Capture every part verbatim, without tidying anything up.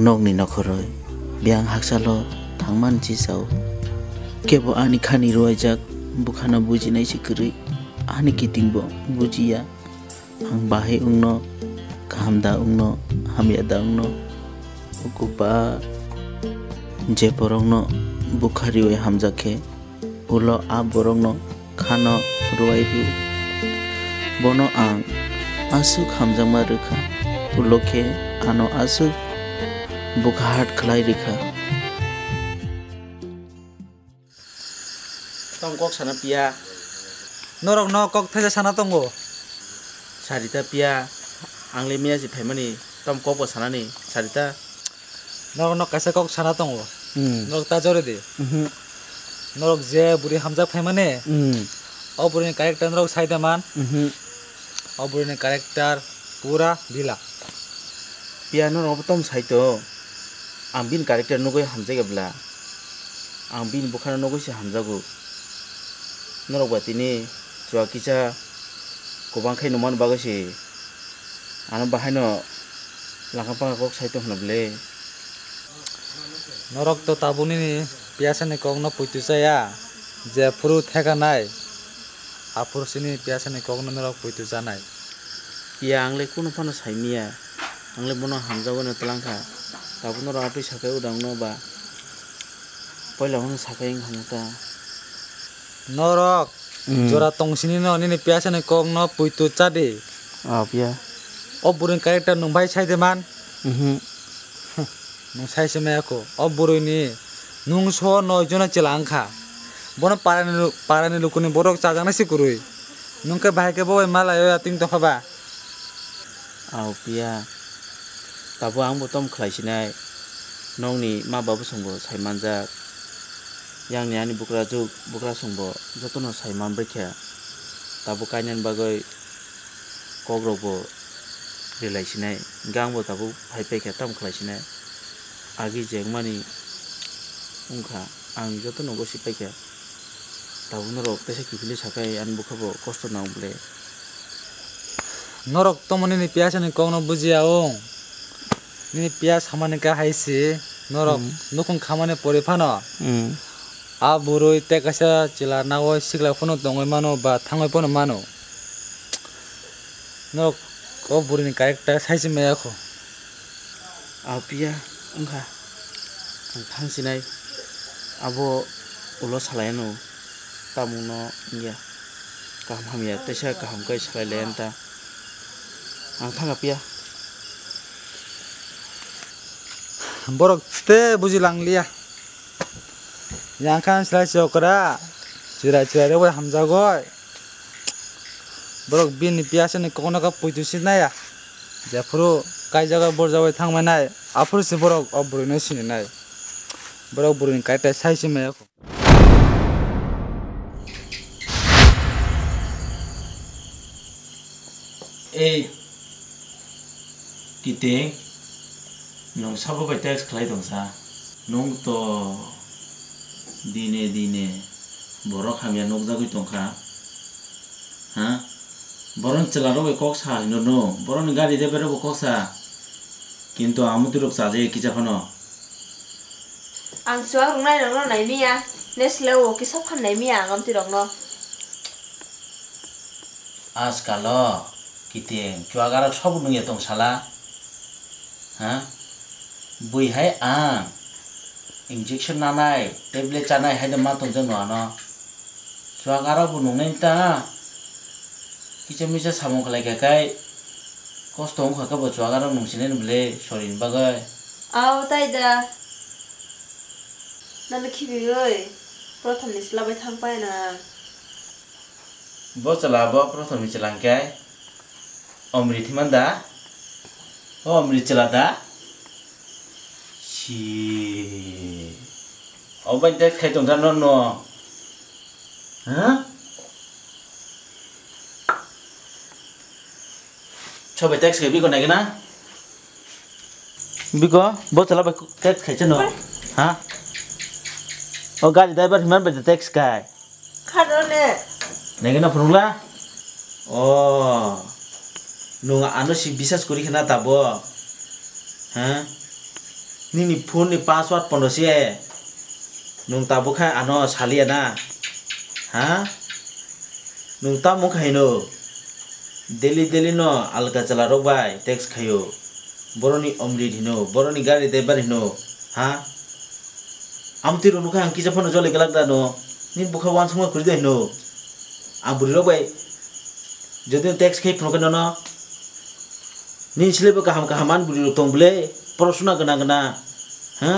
Nokni nokhoroi biyang haksalo thangmani chisao. Kebo ani khani ruwaijak bukhano bujinai se kwrwi, ani kitingbo bujiya. Ang bahai wngno, kaham da wngno, hamya da wngno. Ukuba je borokno bukha riwi hamjak khe, ulo a borokno khano rwui rw-, bono ang aswk hamjakma rwkha, ulo khe ano aswk bwkha hat khlai rwkha. Tong kok sana piya. Norok no kok thaisa sana tongo. Sarita piya, ang le miya si phaimani, tom kok bo sanani, Sarita. Norok no kaisa kok sana tongo. Hmm. Norok ta jore di. Mhm. Norok je buri hamjak phaimani. Hmm. O buri ni character norok sai da man. Mhm. O buri ni character pura bila. Piya norok bo tom sai to. Ang bini character nugui hamjak ya bla. Ang bini bukhano nugui se hamjago. Norok ba tini chua kisa kwbang khai nungmani bagwi se ano bahaino langkha bangkha kok sai tong hwna bwle. Norok to tabuk nini piyasani kokno puitu chaya, jephuru thekanai aphuru sini piyasani kokno norok puitu chanai. Piya ang le kunu phano sai miya, ang le bono hamjagwi no twlang kha, tabuk norok atwi sakai udang no ba poila bono sakai wng kha ta. Norok Hmm. jora tong sini no nini piyasani kokno puitu chadi. Ah, piya. O bwrwini character nwng bai sai de man. Mhm. Nwng sai se maya kho. O bwrwini nwng so noi jona chwla wng kha. Bono parani lu-, parani lukuni borok chajaknai se kwrwi. Nwng khe bahai khe bo bai malai o ating tongkha ba. Aw piya. Tabuk ang bo tom khlai sinai. Nokni ma babu song bo sai manjak. Yang ni ani bukra juk, bukra song bo jotono sai man bai kha. Tabuk kainani bagwi kok rok bo rilai sinai. Gang bo tabuk phai pai kha, tam khlai sinai. Agi jeng mani wng kha, ang jotono gosi pai kha. Tabuk norok teisa kiphilwi sakai ani bwkha bo kosto nang bwle. Norok tomo nini piyasani kokno bujiya wng. Nini piya samani kha hai se norok Hmm. nukhung khamani pori phano. Hmm. A bwrwi tei kaisa chwla nagwi sikla phano tongwi mano ba thangwi phano mano. Norok o bwrwini character sai se maya kho. Aw piya wngkha. Ang thang sinai abo ulo salai anw tamungno wngya. Kaham hamya teisa kaham khe salai lai ta. Ang thangkha piya. Borok te buji lang liya. Yang khan slai se okra. Chirai chirai rw hamjagoi. Borok bini piyasani kokno kha puitu sinai ya. Jephuru kaijago borjagoi thangmai nai, aphuru se borok o bwrwino sininai. Borok bwrwini kaitai sai se maya kho. Ei, Kiting, nwng sabo bai text khlai tong sa? Nwng to dine dine borok hamya nukjagwi tong kha. Ha? Boroni chwla rok bai kok sa hino no, boroni gari de bero bo kok sa. Kintu ang muti rok chajaya kisa phano. Ang chuwak rwnai rok no nai miya, nesle o kisa phan nai miya ang amtwi rok no. Ajkal o kiting chuwak arok sobo nungya tong sala. Ha? Bui hai ang injection nanai, tablet chanai hai de ma tong jang no ano. Chuwak arok bo nungnai ta. Kisa misa samung khlai kha khai kosto wng kha khe bo chuwak arok nung sinai ni bwle sori ni bagwi. Aw tai da. Nang khibiwi Prothom ni chwla bai thang pai na. Bo chwla bo Prothom ni chwla hwnkhe Omri thwiman da? O Omri chwla da? Si. O bai text khai tong kha no no. Ha? Sobai text khai biko nai gana? Biko, bo chwla bai text khai chano. Ha? O gari driver himan bai text khai. Kharo ne. Nai gana phunukla? O. Nung ano si bisas kuri khana tabo. Ha? Nini phone ni password pono se nwng tabuk khe ano saliya na? Ha? Nwng tamo wngkha hino? Daily daily no alka chwla rok bai text khaio. Boroni omrit hino, boroni gari driver hino. Ha? Amtwi rok nukha ang kisa phano joli glak da no. Ni bwkha uansukma kwrwi da hino. Ang bwrwi rok bai jodi text khai phunukhe nono. Nini sile bo kaham kaham ani bwrwi rok tong bwle, porosuna gana gana, ha?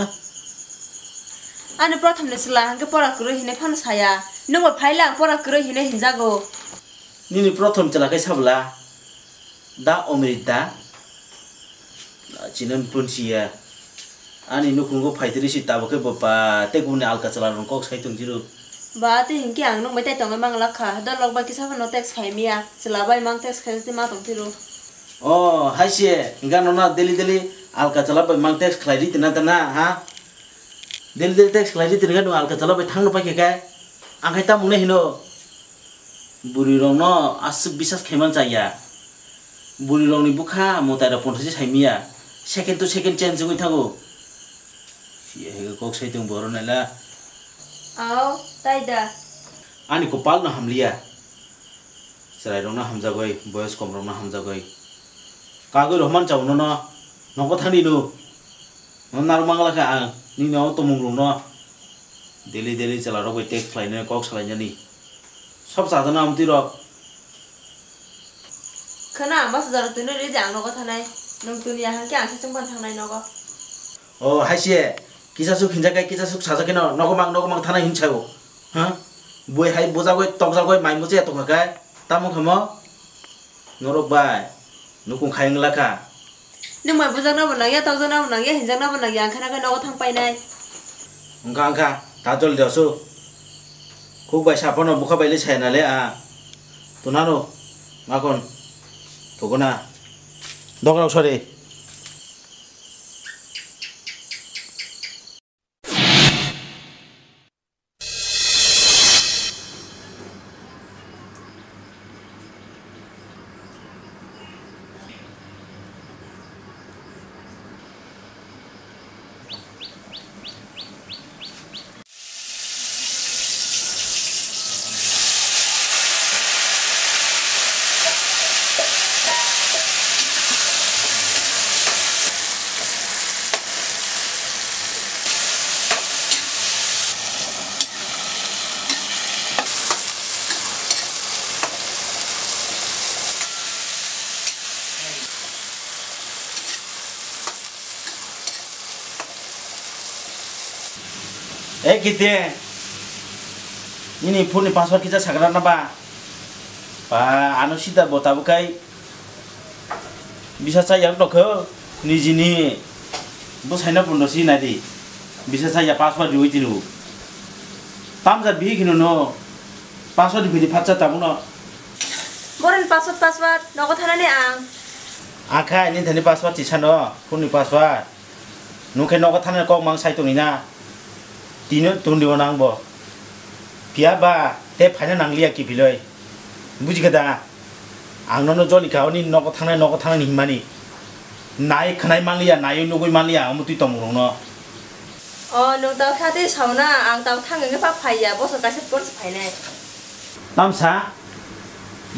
Ani prothom ni chwla hwnkhe pora kwrwi hinwi phano saya. Nwng bo phaila ang pora kwrwi hinwi hinjago. Nini prothom chwla khe sabla, da Omrit da? Chini phone siya. Ani nukhungo phaitri si tabuk khe bo pa tei kubuni alka chwla rok kok sai tong jiro. Ba tei hinkhe ang nwng bai tai tongwi mang lakha. Dolok bai kisa phano text khai miya. Chwla bai mang text khai tei ma tong phiro. O, hai se, hinkhe ano na daily daily alka chwla bai mang text khlai ri tana tana, ha? Daily daily text khlai ri tini khe nwng alka chwla bai thangno pai khe kai. Ang khai tamo hino? Bwrwi rokno aswk bisas khaiman chaya. Bwrwi rokni bwkha mwtai rok ponthosi sai miya. Second to second change wngwi thango. Siya hai kok sai tong boro naila. Ao, tai da. Ani kopal no hamliya. Chwrairokno hamjagwi, boyos komrokno hamjagwi. Kagwi rohorman chao nono, nogo thangdi no. No narwk mangla kha ang, nini o tongmung rokno. Daily daily chwla rok bai text khlainani, kok salainani. Sob chajana amtwi rok. Khana ang basa jora twi nw rw di ang nogo thanai. Nwng tuni ya hwnkhe ang sachwng phano thangnai nogo. O hai se, kisa suk hinjak kai, kisa suk sajak khe no, nogo mang, nogo mang thanai hin sao. Ha? Bui hai bujagwi, tokjagwi, mai muchaya tongkha kai. Tamo khe mo? Norok bai, nukung khai wngla kha. Nwng bai bujakna bo nangya, tokjakna bo nangya, hinjakna bo nangya, ang khana khe nogo thang painai. Wngkha, wngkha, ta jol de osu. Khuk bai saphano bwkha bai le sai na le a. Tunano, makon, thuguna. Dogrok sori. E kiti, nini phone ni password kisa sagra na ba? Ba, ano sida bo tabuk kai. Bisa cha yak dokho, nijini bwsaino bondo si nai di. Bisa cha ya password riwi tini. Tamjat bihi khino no password bini phatsa tamuno. Boron password, password, nogo thanani ang. Akha, nini thani password tisano, phone ni password. Nung khe nogo thana kok mang sai tongni na. Tino tongdi o nang bo. Phiya ba te phaina nangliya kiphiloi. Buji khe da? Ang nono joli kha oni nogo thangnai, nogo thangnai hinmani. Nai khwnai manliya, naiwi nugwi manliya, omo twi tongmung rokno. O, nwng ta kha tei sauna, ang ta thang wngwi phak phaiya, bosor kaisa porsi phainai. Tamsa?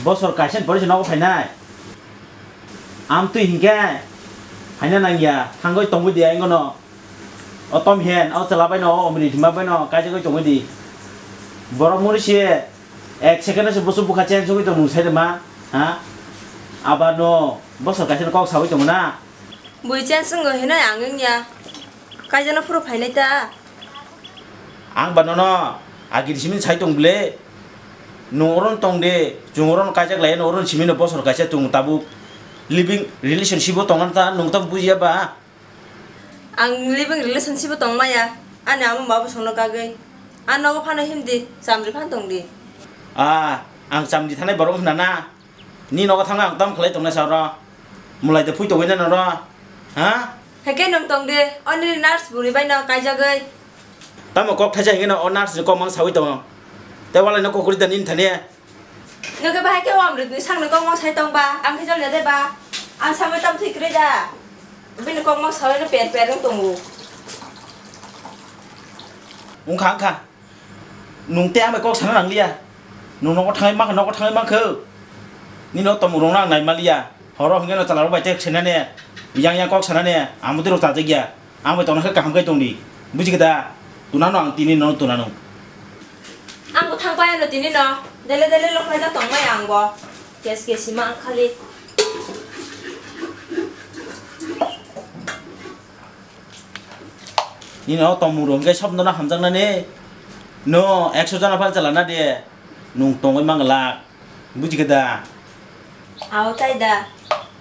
Bosor kaisa porsi nogo phainai? Amtwi hinkhe phaina nangya, thangwi tongwi di aingono. O tom hen, o chwla baino, o omri hima baino kaijagwi tongwi di. Borok muri se ek second o se bwswk bwkha change wngwi tong nwng sai rwma, ha? Aba no bosor kaisa no kok sawi tongo na? Bui change wngo hinoi ang wngya. Kaijano phuru phainai ta? Ang ba nono agini simi sai tong bwle. Nwng oro tong de, chwng oro kaijak lai, nwng oro simi no bosor kaisa chwng tabuk living relationship o tongna ta, nwng ta bujiya ba? Ang living relationship o tong maya, ani ama baba songno kagwi. Ang nogo phano himdi, chamri phan tongdi. Ah, ang chamri thanai borok hwnna na? Ni nogo thangna ang tam khlai tongnai sa oro? Mulai de phui tongwi na noro? Ha? Heke nwng tongdi, o nini nurse bwrwi bai no kaijagwi. Tamo kok thaisa hingke no o nurse ni kok mang sawi tongo. Tei walai no kok kwrwi da nini thani. Nwng khe bahai khe o amrwk ni sakno kok mang sai tong ba, ang khe jol ya de ba? Ang sawi tam thwi kwrwi da. Bini kok mang sawi no per per wng tongo. Wngkha, wngkha. Nwng tei ang bai kok sana nangliya. Nwng nogo thangwi mankha, nogo thangwi mankha. Nini o tongmung rokno ang naimaliya. Horo hwnkhe no chwla rok bai tek senani. Yang yang kok sanani. Ang bwtwi rok chajakya. Ang bai tongna khe kaham khe tongdi. Buji khe da? Tunano ang tini no tunano. Ang bo thang pai ano tini no. Dele dele lok lai da tong mai ang bo. Kes kes sima ang khali. Nini o tongmung rok hwnkhe sobno no hamjaknani. No ekso jona phal chalana de. Nwng tongwi manglak. Buji khe da? Ao tai da.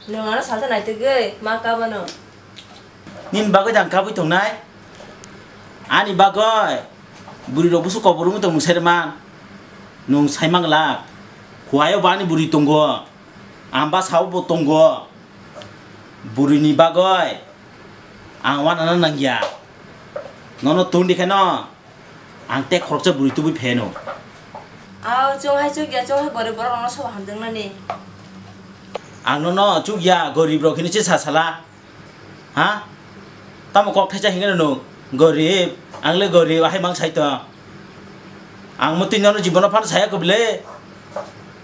Nwng ano salsa naitugwi ma kabano. Nini bagwi da ang kabwi tongnai? Ani bagwi bwrwi rok busu kobor wngwi tong nwng sai rwman. Nwng sai manglak. Kuaio bo ani bwrwi tongo. Ang bwsao bo tongo. Bwrwini bagwi ang uanana nangya. Nono tongdi khe no ang tei khoroksa bwrwi tubui pheno. Ao, chwng hai chukya, chwng hai gorib borok rokno sobo hamjaknani. Ang nono chukya, gorib rok hinwi se sa sala. Ha? Tamo kok thaisa hinwi no gorib, ang le gorib, ahai mang sai to. Ang motwi nono jibono phano saya khe bwle.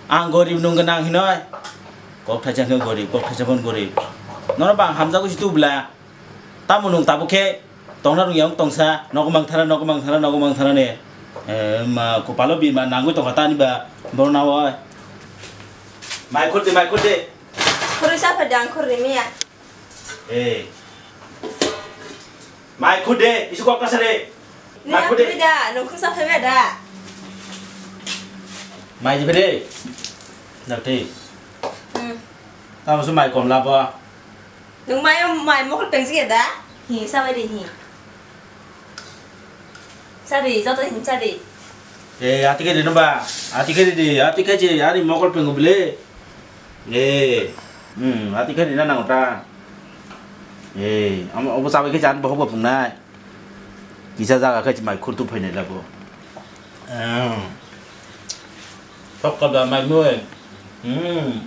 Ang gorib nung gwnang hinoi. Kok thaisa khe gorib, kok thaisa phano gorib. Nono bang hamjagwi si tu bwla. Tamo nung tabuk khe tongna rung yang tongsa, nogo mangthara, nogo mangthara, nogo mangthara ne. Eh, ma kopalo bima nangwi tongkha tani ba borna oi. Mai khur de, mai khur de. Khurui sa pha de ang khur rimiya. Eh. Mai khur de, isu kok kasa de. Mai khur de. Ni da, nung khur sa pha da. Mai jibe de. Dakti. Hmm. Tamo su mai kom labo. Nwng mai, mai mokol pengsi ya da? Hi, sabai di hi. Sari, joto hi sari. Eh, ati khe di no ba? Ati khe di, ati khe di, ani mokol pengo bile. Eh, hmm, ati khe di na nang ta. Eh, amo obo sabai khe chan bohok bo pungnai. Kisa jaga khe mai khurtu phainai labo. Ah. Thok ka ba mai mui. Hmm.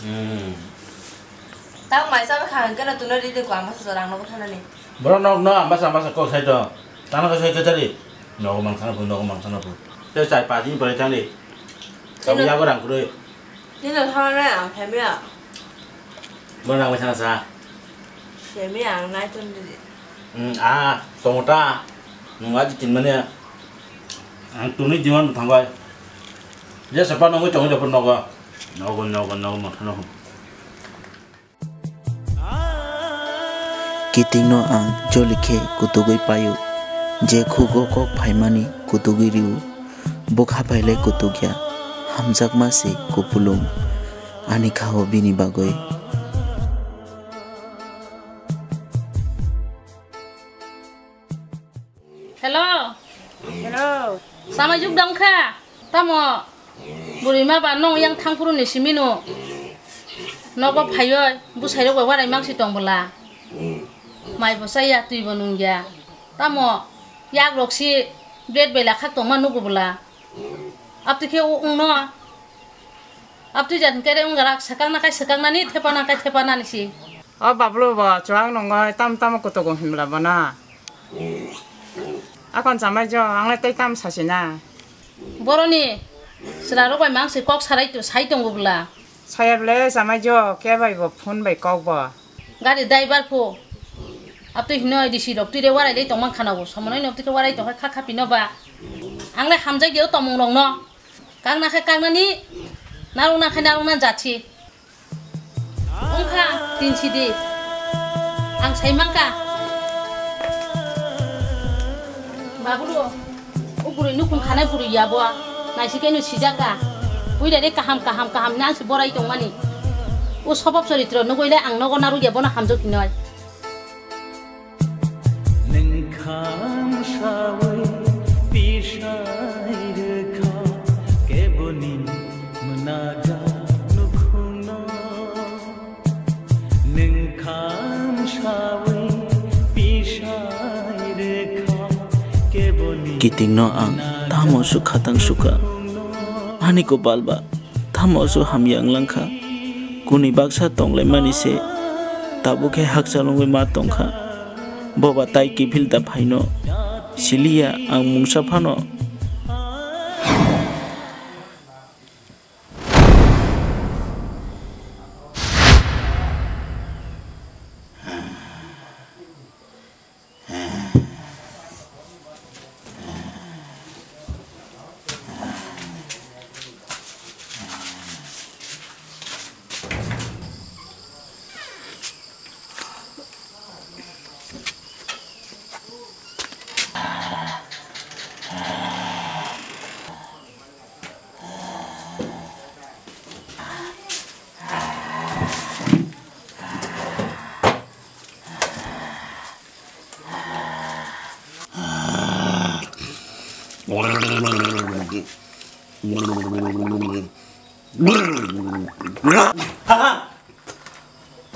Hmm. Tang mai sa kha hwnkhe no tuno ridi ko ang masa jorang no bwthanani. Borok nok no ang masa masa kok sai to. Tang no sai to tari. Nogo mang thana phu, nogo mang thana phu. Te chai pa din pore thani. Tini yago rang kurui. Tini thana ang phaimya. Borok nang bai thana sa. Semi ang nai ton di. Hmm, ah, tongo ta. Nung aji tin mani. Ang tuni diwan thangbai. Je sapa nungwi tongo de pun nogo. Nogo, nogo, nogo, motha nogo. Kiting no ang joli khe kutugwi paio. Je khugo kok phaimani kutugwi rio. Bwkha phailai kutugya. Hamjakma se kupulung. Ani khao bini bagwi. Hello. Hello. Samai juk dam kha? Tamo? Bwrwi ma ba nong yang thang phuru ni simi no. Nogo phaioi, bwsai rok bai warai mangsi tong bwla. Mai bo chaya, twi bo nung ya. Tamo? Yak rok si bed bai lakhak tong ma nugo bwla. Abtwi khe o wng no. Abtwi jat hwnkhe re wngkha rak swkang nakai swkang nani, thepa nakai thepa nani si. O bablu bo chuwak nungoi tam tamo kutugo himla bono. Akon chamai jo, ang le tei tam sasi na. Boroni chwla rok bai mang se kok sarai to, sai tongo bwla. Saya bwle chamai jo, khe bai bo phone bai kok bo. Gari driver pho. Abtwi hino D C rok twi re warai le tongmang khana bo. Somonoi no abtwi khe warai tongkha kha kha pino ba. Ang le hamjak ya o tongmung rok no. Kang na khe kang nani, narwk na khe narwk na jat si. Wngkha tin sidi. Ang sai mangkha. Babulu, o bwrwi nukhung khanai bwrwi ya bo. Naisi khe no sijak kha. Bui dai kaham, kaham, kaham hwnwi ang se borai tongmani. O sobab choritro nugwi le ang nogo narwk ya bono hamjak hinoi. Nwngkham sawi tisai rwkha keboni mwnaga nukhungno. Nwngkham sawi tisai rwkha keboni. Kitingno ang tamo sukha tang sukha. Ani kopal ba. Tamo su hamya wng langkha. Kuni baksa tonglaimani se tabuk khe hakchal wngwi ma tongkha. Boba tai kiphil da phaino. Siliya ang mungsa phano.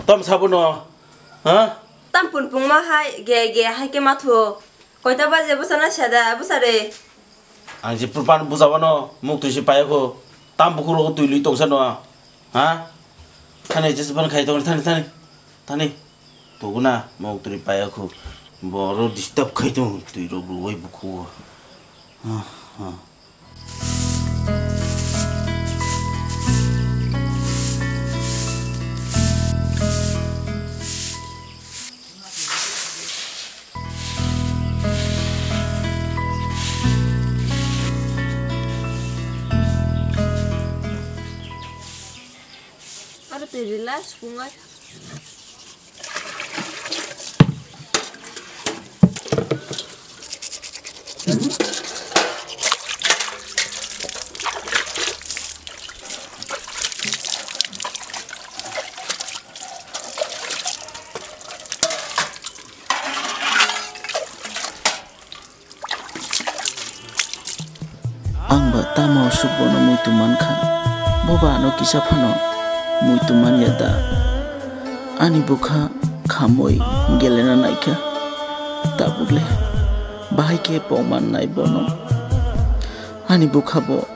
Tom sabuno, ha? Tam pun pungma hai, ge ge hai ke mathu. Koita baje bwsana siya da, bwsa re. Ang je purban bujawano, muk twi se payakho. Tam bukhuk rogo twi lui tongsa no, ha? Thani je se ban khai tong, thani, thani. Thani. Toguna, mok twi payakho. Boro disturb khai tong, twi rok rwui bukhuo. Ha, ha. Aro twi rila sukungai. Ang ba tamo aswk bono muitu man kha? Bo ba ano kisa phano muitu man ya da? Ani bwkha khamwi gelena nai kha. Tabuk le bahai khe pokman nai bono. Ani bwkha bo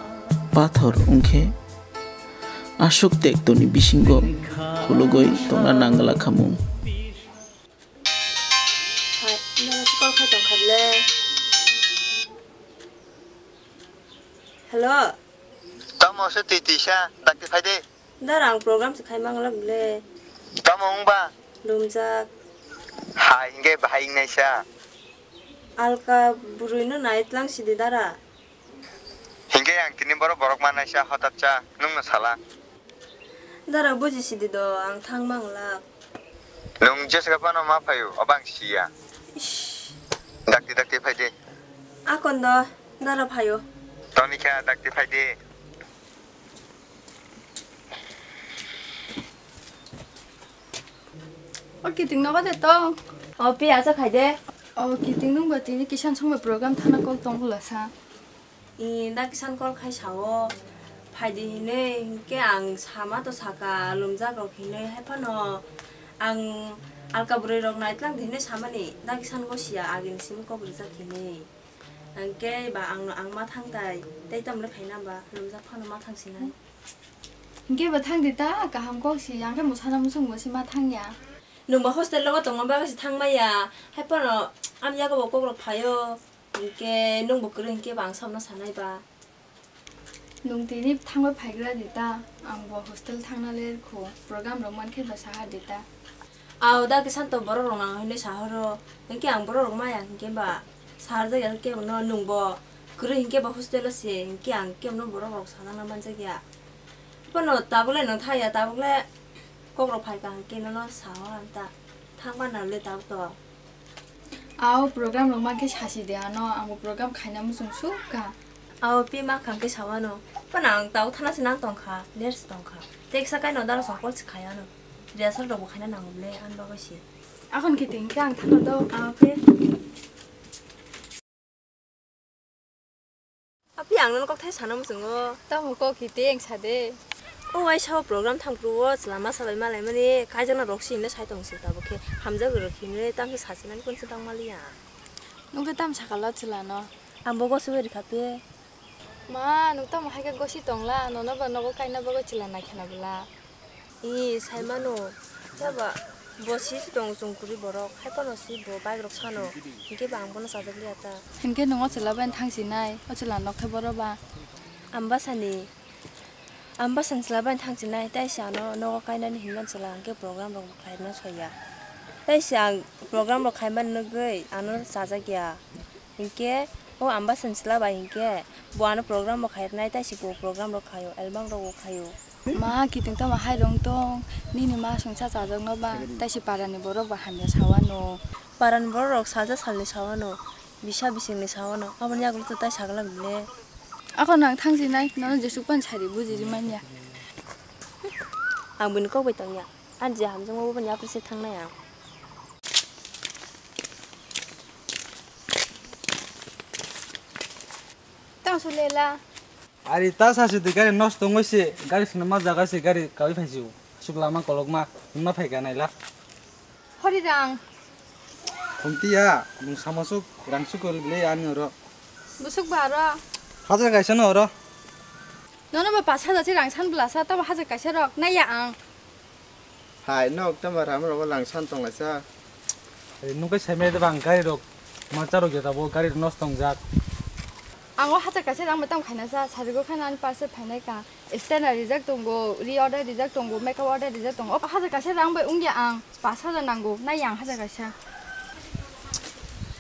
pathor wng khe aswk tektoni bisingo khulugwi tongna nangla khamung. Hai, nang si call khai tong kha ble. Hello. Tamo se twi twi sa, dakti phai de. Dara ang program se khai mang lak ble. Tamo wng ba? Lumjak. Hai, hingke bahai wng nai sa. Alka bwrwi no nai tlang si di dara. Hingke ang tini boro borok manai sa hotat cha, nwng no sala. Dara buji sidi do, ang thang mang lak. Nwng jesa phano ma phaio, obo ang siya. Ish. Dakti dakti phai de. Akon do, dara phaio. Toni kha dakti phai de. O kiting nogo de tong. O pi acha khai de. O kiting nung ba tini kisan song bai program thana kok tong bwla sa. I, da kisan call khai sao, phaidi hinwi, hinkhe ang sama to saka, lumjak rok hinwi, hai phano ang alka bwrwi rok naitlang di hinwi samani, da kisan go siya, agini simi kok rijak hinwi. Hinkhe ba ang, ang ma thang tai, tei tamle khaina ba, lumjak phano ma thang sinai. Hinkhe ba thang di ta, kaham kok si, ang khe musana musung bo si ma thang ya. Nwng ba hostel logo tongma bagwi se thang maya, hai phano am yago bo kok rok phaio. Hinkhe nwng bo kwrwi hinkhe ba ang samno sanai ba. Nwng tini thangbai phaigra di ta, ang bo hostel thangna ler kho, program rok mankhe ba saha di ta. Ao da khe santo borok rok nang hinwi sahoro, hinkhe ang borok rok maya hinkhe ba saharjak ya khe bono nwng bo kwrwi hinkhe ba hostel o se hinkhe ang khe bono borok rok sajakna manjak ya. Bono tabuk le nwng thaya tabuk le kok rok phai ka hinkhe nono sao ang ta thangma nang le tabuk to. Ao program rok mankhe sasi de ano, ang bo program khaina muchung suk kha. Ao pi ma kham khe sawano. Phano ang tao thana se nang tong kha, ler se tong kha. Teksa kaino daro song call se khai ano. Rehearsal rok bo khaina nango ble, ani bagwi se. Akhon khe twi hinkhe ang thana do. Ao khe. Api ang nono kokthai sana muchungo. Tamo kok hiti eng sade. O waisa o program thangphuru o chwla masa bai malaimani kaijakna rok si hinwi sai tong si tabuk khe hamjagwi rok hinwi tamsa sachinani kunsu tang maliya. Nwng khe tam sakalo chwlano? Ang bo gosi bai rikha pe. Ma, nwng tamo hai khe gosi tongla, nono ba nogo kaina bagwi chwla naikhana bwla. I, sai mano. Phiya ba Bo si tong chwng kwrwi borok, hai phano si bo bike rok sano, hinkhe ba ang bono chajak liya ta. Hinkhe nwng o chwla bai thang sinai, o chwla nok khe boro ba? Ambasani, Ambasani chwla bai thang sinai, tei se ano nogo kainani hinmani chwla hinkhe program rok bo khlaina soya. Tei se ang program rok khaimani nugwi ano chajak ya. Hinkhe o Ambasani chwla bai hinkhe bo ano program bo khairwnai, tei se bo program rok khaio, album rok bo khaio. Ma, kiting tamo hai rong tong, nini ma songsa chajakno ba, tei se parani borok ba hamya sawano. Parani borok rok salsa salni sawano, bisa bisingni sawano, aboni yagulo to tai saglak bile. Ako nang thang sinai, nono jesuk pan sari buji ri manya. Ang bini kok bai tongya, ani je hamjakma bo bini yapri se thangnai ang. Tang su lela. Ari ta sa si de gari nosto wngwi se, gari swnamma jaga se gari kawi phai si o. Aswk lama kolokma, wngma phai kha naila. Hori rang. Khumtiya, nwng samasuk rang sukol bile ani oro. Busuk ba oro. Hajar kaisa no oro. Nono ba pas hajar se rang san bwlasa, tamo hajar kaisa rok, naiya ang. Hai, nok tamo ram rogo langsan tonglaisa. Nung kai saimai de bang gari rok ma charok ya tabo gari rok nosto wngjak. Ang o hacha kaisa rang bai tamo khaina sa, sarigo khaina ani parcel phainai ka. Stand rijak tongo, ri order rijak tongo, makeup order rijak tongo. O hacha kaisa rang bai wngya ang, pas hajar nango, nai ang hacha kaisa.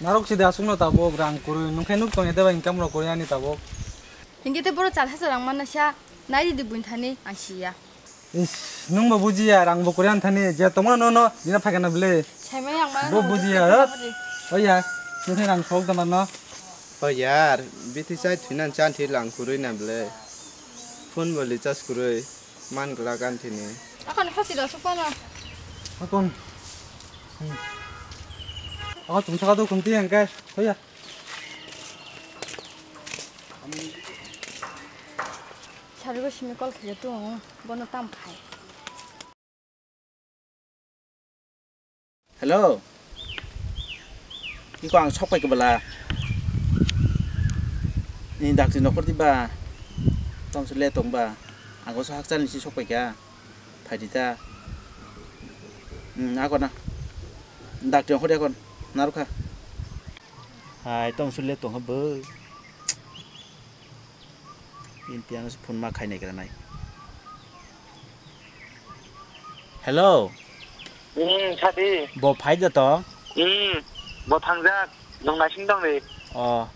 Narok side aswkno tabuk rang kwrwi, nung khe nuk tongya de ba income rok kwrwi ani tabuk. Hinkhe te boro char hacha rang manna sa, nai ridi buini thani ang siya. Is, nung bo bujiya, rang bo kwrwi ani thani, je tongma no no, nina phaikana bwle. Saimai ang ma. Bo bujiya, ha? Oya, nung khe rang sok tongma no. O yar, bithi chai thwinan chan thwi lang kwrwi na bwle. Phone bo recharge kwrwi. Man glak ani thini. Akon hosi da sukmano. Akon. Hmm. Akon tum saka do kunti yang kai. Hoya. Sarigo simi call khe tu bono tam khai. Hello. Iko ang sok pai kebala. Ni dakti nokor di ba. Tong se le tong ba. Ang so hakchal ni si sok pai ka. Phai di ta. Hmm, ako na. Dakti nokor di akon. Narukha. Hai, tong se le tong ha bo. Inti ang phone ma khainai kranai. Hello. Hmm, sadi. Bo phai da to? Hmm, bo thangjak. Nung naising tong di. Oh.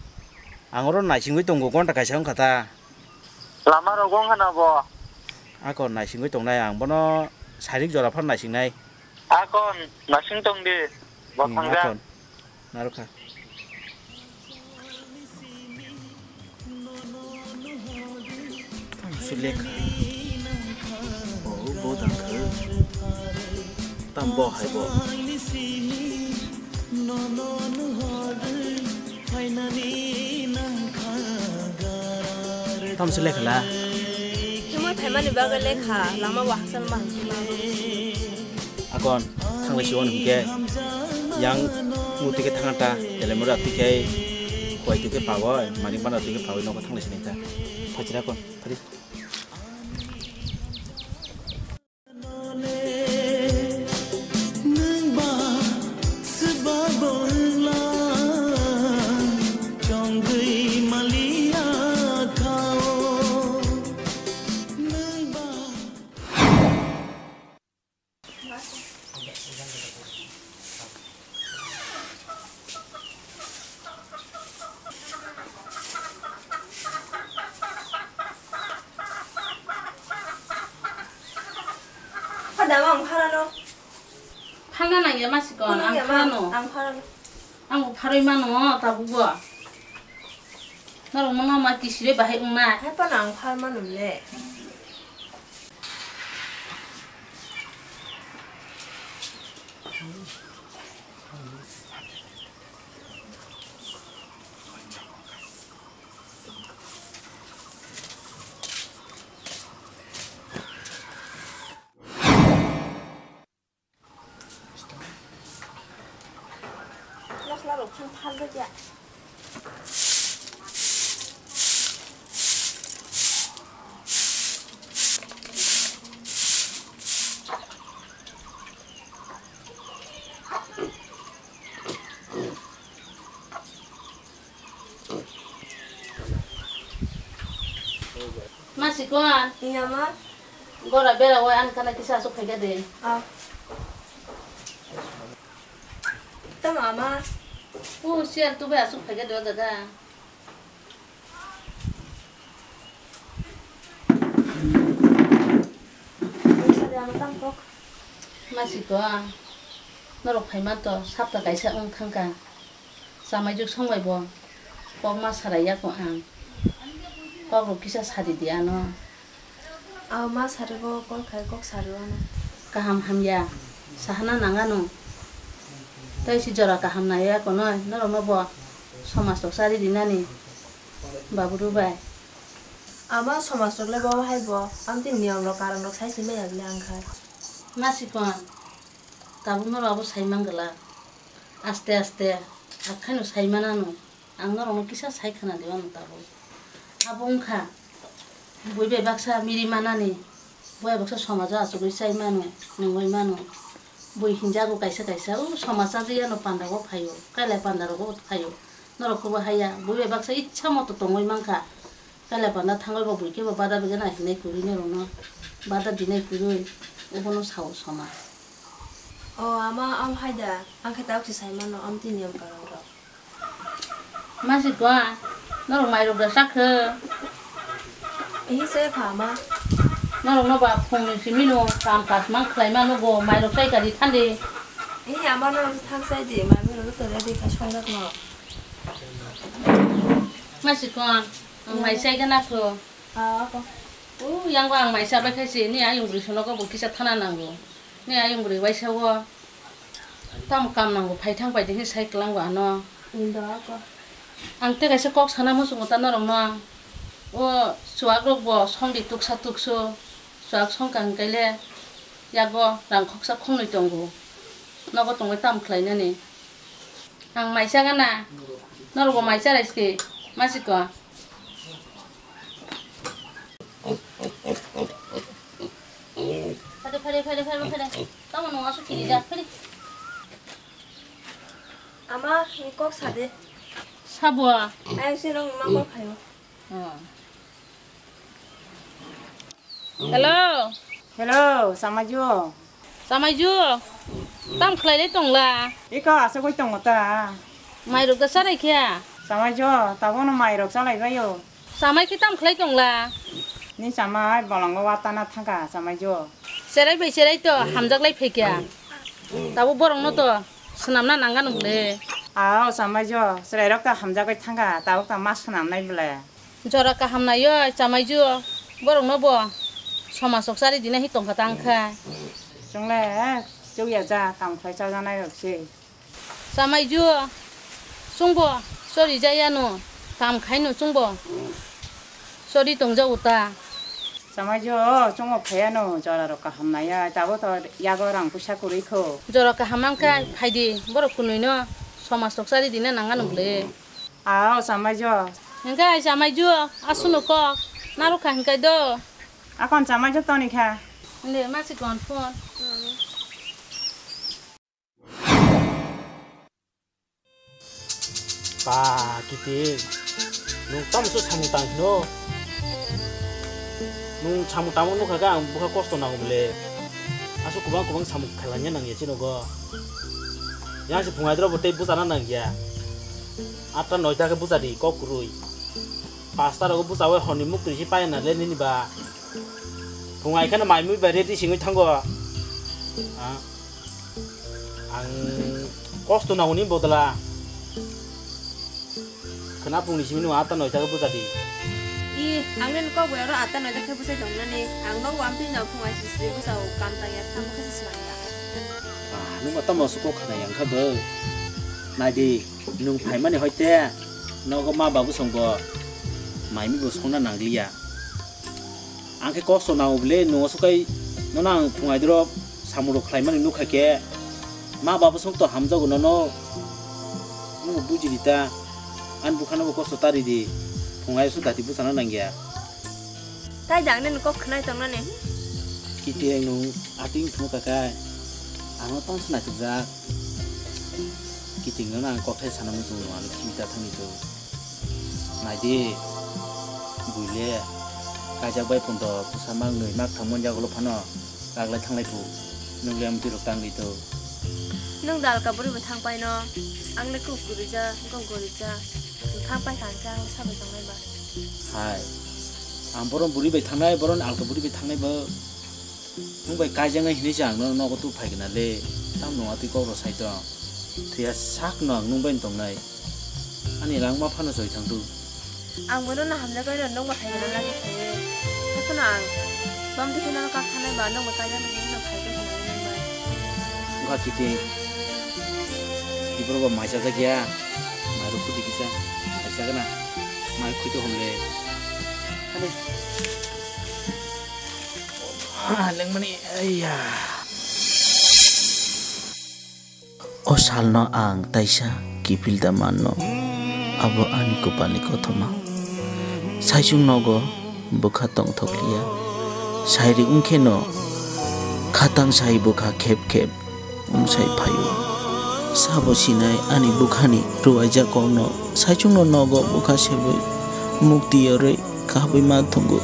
Ang oro naisingwi tongo gonta kaisa wngkha ta. Lama rogo wngkha na bo. Ako naisingwi tongnai ang bono sairik jora phar naisingnai. Akon naising tong di. Bo hmm, thangjak. Akon. Narukha. Tang su lekha. Bo, bo dang kha. Tam bo hai bo. Tam su lekha la. Tamo phaimani bagwi lekha, lama bo hakchal ma hakchal ma. Akon, thanglai si hwn hwnkhe, yang mutwi khe thangna ta, telai mura twi khe, kuai twi khe pawi, mani bana twi khe pawi, nogo thanglai si nai ta. Phachira kon, phari. Phadama ang pharano. Phalna nangya masi ko, ang pharano. Ang pharano. Ang pharoi mano, tabuk bo. Norok mano ma kisire bahai wngnai. Hai phano ang phar mano le. Masla rok phang phal da ya. Sikon. Iya, ma. Gora bera wai an kana kisa asuk phaikha de. Ah. Tamo, ama. U sial tu bai asuk phaikha de o jaga. Masiko, norok phaima to sapta kaisa wng thangkha. Chamaijuk songbai bo kokma sarai yago ang. Kokrok kisa sadi di ano. Aw ma sarigo kol khai kok sari ano. Kaham hamya sahana nangano. Tai si jora kaham naiya konoi norokno bo somaj rok chari dinani. Baburu bai. Ama somaj rok le bo hai bo amtwi niyom rok karon rok sai si maya bile ang khai. Masikon, tabuk norok abo sai man glak. Aste aste, akhai no sai manano. Ang norokno kisa sai khna di, ano tabuk. Abo wngkha, bui bai baksa miri manani, bui bai baksa somajo achugwi chai mano, nungwi mano. Bui hinjago kaisa kaisa, o somaj chajiyano pandago phaio, kailai pandarogo phaio. Norok khe bo haya, bui bai baksa ichha moto tongwi mankha. Kailai panda thangwi bo bui khe bo bada bigana hinai kwrwi norokno, bada dinai kwrwi, obono sao somaj. O ama, am haida, ang khe tabuk se sai mano, amtwi niyom karon rok. Masiko, norok mairok da sakhe? Ihi se pha ma. Norok no ba phung ni simi no kam kaj mang khlai ma no go mairok sai kari thandi. Ihi ama no thang sai di, ma mi no to ready kha songjak no. Masiko, ang mai sai gana kho. Ah, apa? U yang ba ang mai sa bai khai si ni ayung bri sono go bo kisa thana nango. Ni ayung bri waisa wo. Tamo kam nango, phai thang pai de hinwi sai kwlango ano. Indo ako. Ang tei kaisa kok sana muchungo ta norokno. O chuwak rok bo song di tuksa tuksu. Chuwak song kang kele yago rang khoksa khongnwi tongo. Nogo tongwi tamo khlai nani. Ang mai sa gana. Norok bo mai sa rai ski. Masiko. Phade, phade, phade, phade, phade. Tamo nung asu kiri jak, phade. Ama, ni kok sade. Sabo. Ayang si nung ma kok khayo. Oh. Hello. Hello, Samaiju. Samaiju, tam khlai lai tongla? Iko asugwi tongo ta. Mairok da charai khe? Samaiju, tabukno mairok chalai baio. Chamai khe tam khlai tongla? Ni chamai bolongo watana thangkha, Samaiju. Cherai bai cherai to hamjak lai phaikha. Tabuk borokno to swnamna nangano bwle. Ao, Samaiju, chwrairok to hamjagwi thangkha, tabuk to ma swnamnai bwle. Jora kaham naiwi chamaijuo, borokno bo somaj rok chari dinai hi tongkha tang kha. Chwngle, eh, chukya cha, kam khlai chajanai rok se. Chamaijuo, chwngbo chori jayano, kam khaino chwngbo chori tongjago ta. Chamaijuo, chwngbo phaiano, jora rok kaham naiya, tabo to yago rang puisa kwrwi kho. Jora kaham mankha, phaidi, borok kwnwino somaj rok chari dina nangano bwle. Ao, chamaijo. Hingke ai chamaijo, aswkno kok narwkha hingke do. Akon chamaijo toni kha. Nde, masi kon phone. Ba, Kiting, nwng tamo se samung tang hino? Nwng samung tangma nukha khe ang bwkha kosto nango bwle. Aswk kwbang kwbang samung khailangya nangya chini nogo. Yang se phungai doro bo tei bwchana nangya. Atta noita khe bwcha di kok kwrwi. Pasta rogo bwchaui horni muktwi se paya na le nini ba. Phungai kheno mai mui bai ready singwi thango. Ah. Ang kosto nangoni bodla. Khna phungni simi nung atta noita khe bwcha di. I, ang nini kok bai oro atta noita khe bwchai tong nani. Ang nogo amtwi no phung aisi sri bwchao kam tangya thang khe se swnam ya. Ah, nung ba tamo se kok khna yang kha bo. Nai di, nung phaimani hoi te. Nogo ma babu song bo. Mai mi bo songna nangliya. Ang khe kosto nango bwle, nwng aswk kai nono ang phungai doro samung rok khlaimani nukha khe, ma baba song to hamjago nono, nwng buji di ta, ani bwkhano bo kosto ta ridi, phungai aswk dati bwchana nangya. Tai da ang nini kok khwnai tongnani? Kiting nwng ating phunuk kha kai, ano tong se naitukjak. Kiting nono ang kokthai sana muchung nung ano khibita thangni to. Naidi, buile. Kajak bai pun to bwsa mak nwi mak thang mon jago phano kaglai thanglai phu. Nung le amtwi rok tang di to. Nung dal ka buri bai thang pai no. Ang le kuk guri ja, kuk guri ja. Nung thang pai thang khe ang le sabai tong nai ba. Hai. Ang boron buri bai thangnai, boron alka buri bai thangnai ba. Nung bai kaijaknai hinwi se ang no nogo tu phai gana le. Tam no atwi kok ro sai tong. Thwiya sak no ang nung bai tongnai. Ani langma phano soi thang tu. Ang bono na hamjak oi no nung bo thai gana lagi thai. Hakhe no ang bam dikhe no kak thanai ba nung bo kaijaknai hinwi no phai khe hinwi nung bai. Wngkha kiti. Ibro bo mai chajak ya. Mai rok kudi kisa. Mai chagana. Mai khuito hom le. Ani. Ah, lengmani, aiya. O salno ang taisa kiphil da manno, abo ani kwpalni kothoma. Saichung nogo bwkha tongthokliya. Sairi wngkheno khatang sai bwkha khep khep wngsai phaio. Sabo sinai ani bwkhani rwuaijak kokno saichungno nogo bwkha sebwi mukti yorwi kabwi ma thwngo.